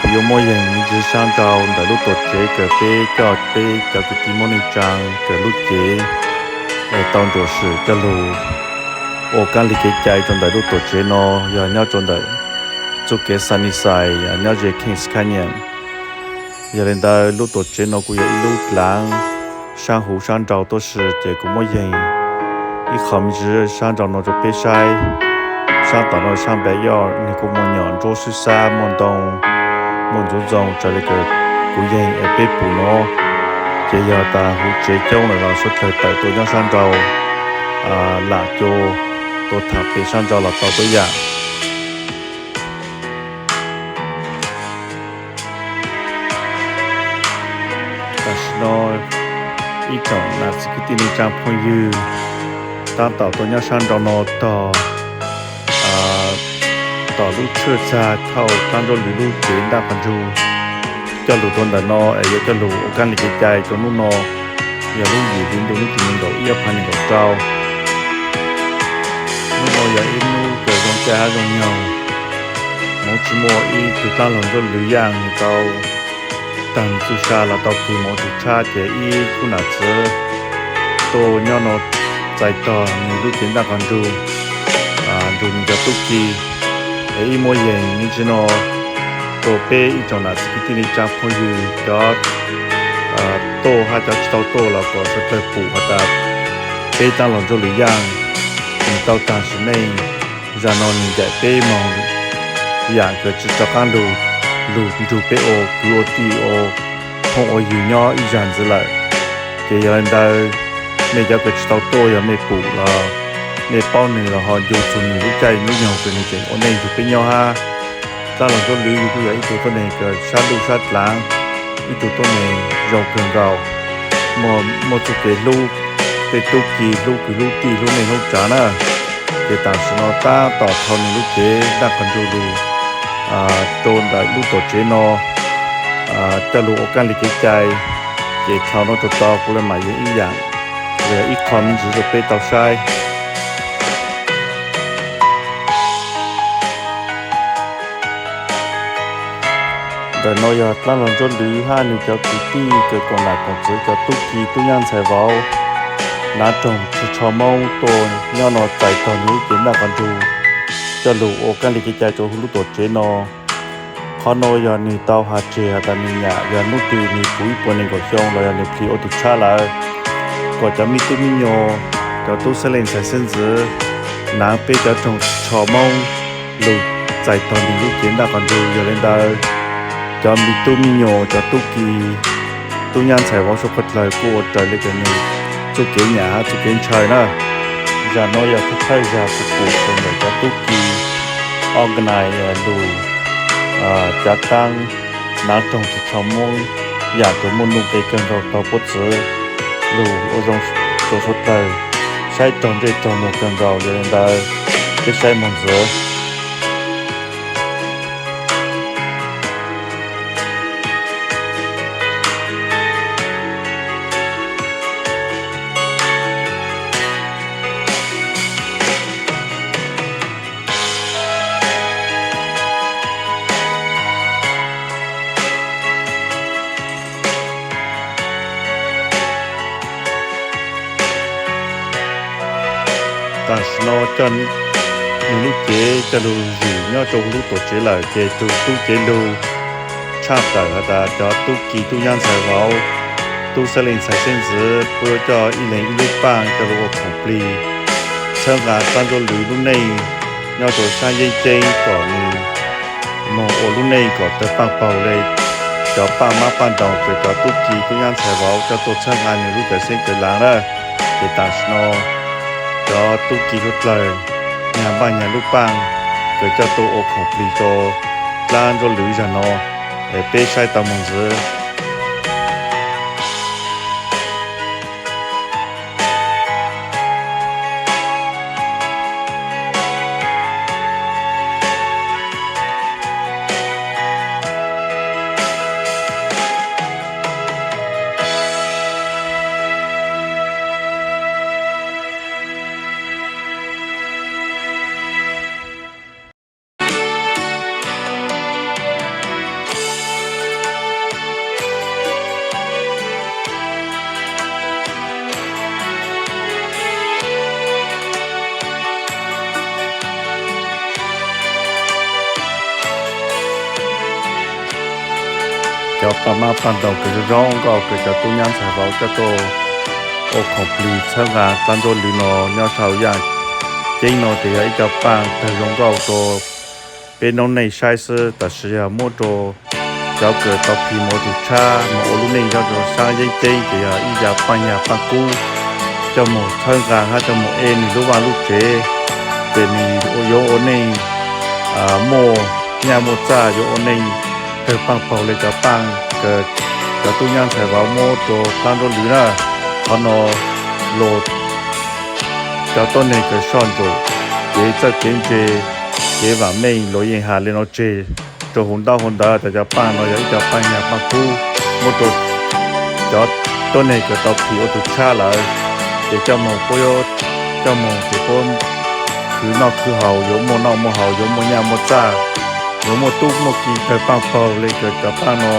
Kuv yuav muab yees me ntsis sab nrau ntawm lub tuam tsev kws peb coj peb cov kwv tij Moob Neej Tsaa kws lub cev es tau nruam sim coj lug ua kaab lig kev cai rau ntawm lub tuam tsev no, yog nyob rau ntawm txuj kev Sunnyside nyob ze Kings Canyon. Yog li ntawd lub tuam tsev no kuj yog ib lub dlaav sab huv sab nrau tuab si, ces kuv muab yees ib qho me ntsis sab nrau no rau peb saib. Sab tom no sab backyard, nws kuj muaj nyom nruab sib xab, muaj ntoo, muaj ntxuv ntxoo, raws li kws kuv yees es peb pum no. Ces yog tas huv tsev coob lawm los suav dlawg tawm tuaj nyob sab nrau lam cuag tuaj tham pem sab nrau los tau tuab yaam. Tam sim no ib tsoom nam txiv kwv tij neej tsaa phooj ywg taab tom tuaj nyob sab nrau no tog, tom lub tshwj txag thauj dlaab nruab lwm lub cev ntaj qab ntsug coj lug rau ntawm no es yuav coj lug ua kaab lig kev cai rau hnub no, yog lub yim hli ntuj lub tim nees nkaum ib ob phav nees nkaum rau. Hnub no yog ib hnub kws zoo caij hab zoo nyoog, moog tsis muaj ib tug dlaab laug nruab lwm yaaj nws tau taag txuj sa los tau kws moog tug tshab, ces ib khub nam txiv tuaj nyob no txais tog nws lub cev ntaj qab ntsug nrug nws cov tub ki. Es ib muab yees me ntsis no rau peb ib tsoom nam txiv kwv tij neej tsaa phooj ywg cov tuaj hab cov tsis tau tuaj los kom suav dlawg pum has tas peb dlaab laug nruab lwm yaaj nws tau taag sim neej. Zag no nws ncaim peb moog yaam kws tsi rov qaab lug, lug nrug peb ua kwv ua tij ua phooj ua ywg nyob ib zag ntxiv lawm. Ces yog li ntawd, mej cov kws tsis tau tuaj yog mej pum los mej paub nws los ho ncu txug nws lub caij lub nyoog kws nws tseem ua neej nrug peb nyob hab. Dlaab laug nruab lwm yug kuj yog ib tug tuab neeg kws sab ntuj sab dlaav, ib tug tuab neeg zoo kawg nkaus, muaj txuj kev hlub tej tub ki, hlub kwv hlub tij, hlub neej hlub tsav na. Ces tam sim no taab tom dhau nws lub cev ntaj qab ntsug lug rau ntawm lub tuam tsev no coj lug ua kaab lig kev cai. Ces dhau no rau tod kuv le maam yees ib yaam, ib qho me ntsis rau peb tau saib. Ntawm no yog dlaab laug nruab lwm hab nws cov kwv tij kws koom nam koom txwv cov tub ki tub nyab ntxhais vauv, nav roog tsis tsho Moob tuaj nyob no txais tog nws lub cev ntaj qab ntsug coj lug ua kaab lig kev cai rau huv lub tuam tsev no. Qhov no yog nws tau has tseg has tas nws nyam yog hnub twg nws puv ib puas nees nkaum xyoo los yog nws plhis ua tug tshab lawm, kom cov me tub me nyuam, cov tub xeeb leej ntxhais xeeb ntxwv, naav peb cov roog tsis tsho Moob lug txais tog nws lub cev ntaj qab ntsug. Yog li ntawd, cov me tub me nyuam, cov tub ki, tub nyab ntxhais vauv suav dlawg kuj ua raws li kws nws txuj kev nyam hab txuj kev ntshaw na. Zag no yog thawj thawj zag kuv pum rau ntawm cov tub ki organize lug cav taab, nav roog tsis tsho Moob, yaam kws muaj nuj nqe kawg nkaus taug puab txwv lug ua zoo rau suav dlawg saib raug ntsej raug muag kawg nkaus. Yog li ntawd, peb saib moog ntxiv. Tam sim no coj nws lub cev coj lug zwm nyob rau huv lub tuam tsev lawm, ces tug tub cev lug tshaj tawm has tas cov tub ki tub nyab ntxhais vauv, tub xeeb leej ntxhais xeeb ntxwv puab yuav coj ib leeg ib lub paaj coj lug ua khoom plig txhawb nqa dlaab nruab lwm lub neej nyob rau saab yeeb ceeb kom nws moog ua lub neej kom tawg paaj paug le cov paaj mab paaj ntoos kws cov tub ki tub nyab ntxhais vauv coj tuaj txhawb nqa nws lub cawv xeeb cawv laav na. Ces tam sim no cov tub ki suav dlawg nyag npaaj nyag lub paaj kws coj tuaj ua khoom plig rau dlaab nruab lwm zag no, es peb saib tau moog ntxiv. paj mab paj ntaug kws zoo zoo nkauj kws cov tub nyab ntxhais vauv coj tuaj ua khoom plig txhawb nqa dlaab ntsuab lwm no nyob sau yaaj ceeb no ces yog ib co paaj tawg zoo nkauj rua peb noob neej saib xwb, tab sis yog muab rua cov kws tau phim mus ua tug tshab mus ua lub neej nyob rua saab yeeb ceeb ces yog ib yaam paaj nyag paaj kub coj mus txhawb nqa hab coj mus ev nwg lub vaj lub tsev, ces nwg yuav ua neej muaj nyaj muaj txaj, yuav ua neej tawg paaj paug le cov paaj kws cov tub nyab ntxhais vauv muab rua dlaab ntsuab lwm na. Qhov no luas cov tuab neeg kws soj ntsuam kev txawj kev ntse, kev vaam meej luas yeej has le no tseg rua huv ntaub huv ntawv tas cov paaj no yog ib co paaj nyag paaj kub muab rua cov tuab neeg kws tau phim ua tug tshab lawm, ces coj moog puab, coj moog ces puab khwv noj khwv haus, yuav muaj noj muaj haus, yuav muaj nyaj muaj txaj, yuav muaj tub muaj ki tawg paaj paug le kws cov paaj no.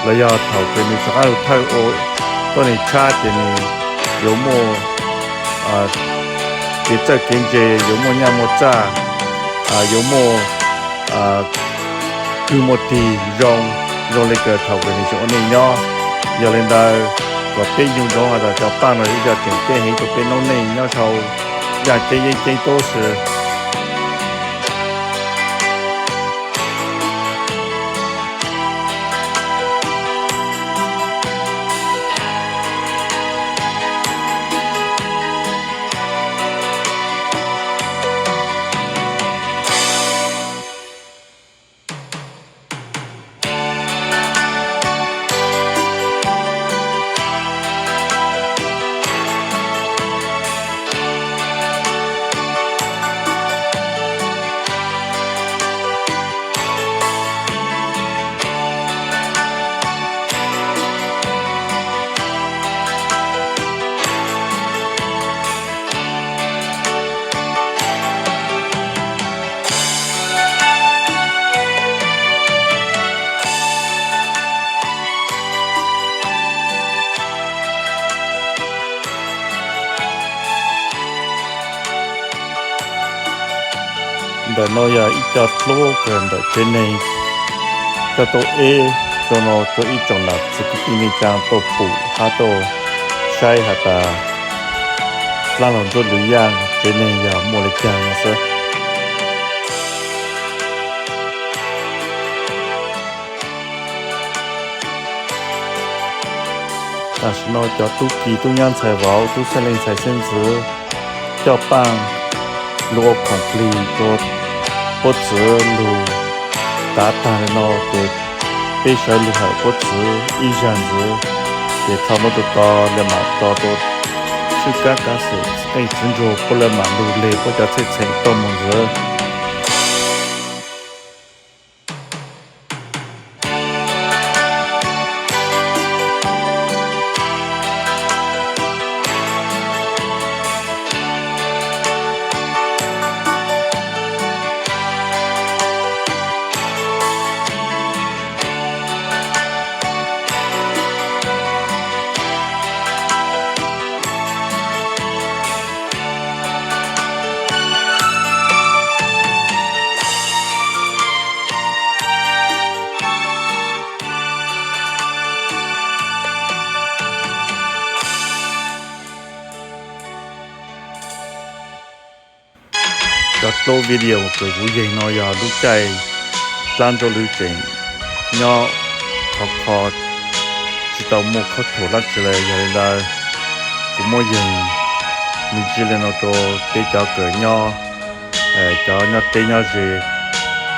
Los yog thaum kws nwg rov qaab lug thawj ua tuab neeg tshab ces nwg yuav muaj kev txawj kev ntse, yuav muaj nyaj muaj txaj, yuav muaj kws muaj tig zoo, zoo le kws thaum kws nwg tseem ua neej nyob. Yog le ntawd, kom peb nco ntsoov has tas cov paaj no ib co tseem ceeb heev rua peb noob neej nyob sau yaaj ceeb yeeb ceeb tuab si. Ntawm no yog ib co dluab kws ntawm tsev neeg coj tuaj eb rua no rua ib tsoom nam txiv kwv tij neej tsaa tuaj pum hab tuaj saib has tas dlaab ntsuab lwm yaaj tsev neeg yog muaj le caag no xwb. Tam sim no cov tub ki tub nyab ntxhais vauv tub xeeb leej ntxhais xeeb ntxwv coj paaj lug ua khoom plig rua puab txwv lug tav taag le no ces peb sawv lug hawm puab txwv ib zag ntxiv, ces txhaj muab tso tso le maam tso rua tshwj kab kav xwm txiv qeej txiv nruas puab le maam lug le puab cov txheej txheem tuaj moog ntxiv. Cov dluab video kws kuv yeeg no yog lub caij dlaab ntsuab lwm tseem nyob khov kho, tsi tau muaj khaub thuas dlaab tsi le. Yog le ntawd kuv muab yeeg me ntsis le no rua peb cov kws nyob, cov nyob teb nyob ze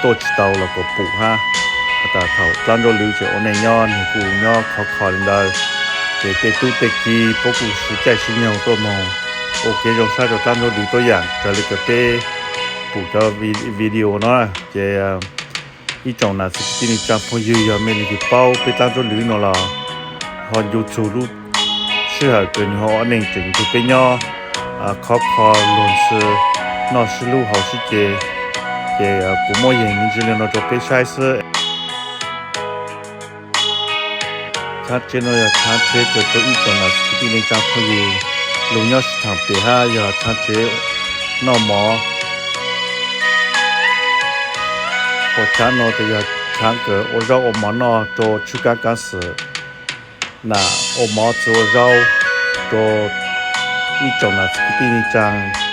tuaj tsi tau los kuas pum hab. Has tas thaum dlaab ntsuab lwm tseem ua neej nyob nwg kuj nyob khov kho le ntawd, ces tej tub tej ki puab kuj sib caij sib nyoog tuaj moog ua kev zoo sab rua dlaab ntsuab lwm tuab yaam raws le kws peb pum cov video no. Ces ib tsoom nam txiv kwv tij neej tsaa phooj ywg, yog mej leej twg paub peb dlaab ntsuab lwm no los ho ncu txug lub sij hawm kws nwg ho ua neej tseem nrug peb nyob khov kho luag ntxhi noj sib hlub haus sib ce, ces kuv muab yeeg me ntsis le no rua peb saib xwb. Tshaav tsev no yog tshaav tsev kws rua ib tsoom nam txiv kwv tij neej tsaa phooj ywg lug nyob sib thaam pem hab yog tshaav tsev noj mov. Hov tshaav no tas yog khaav kawm ua zaub ua mov noj rua tshwj kab kaab xwm, nam ua mov txwv ua zaub rua ib tsoom nam txiv kwv tij neej tsaa.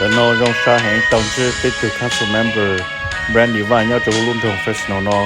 Ntawm no zoo sab heev tau ntsib peb tug council member Brandy Vaj nyob rau lub nroog Fresno no.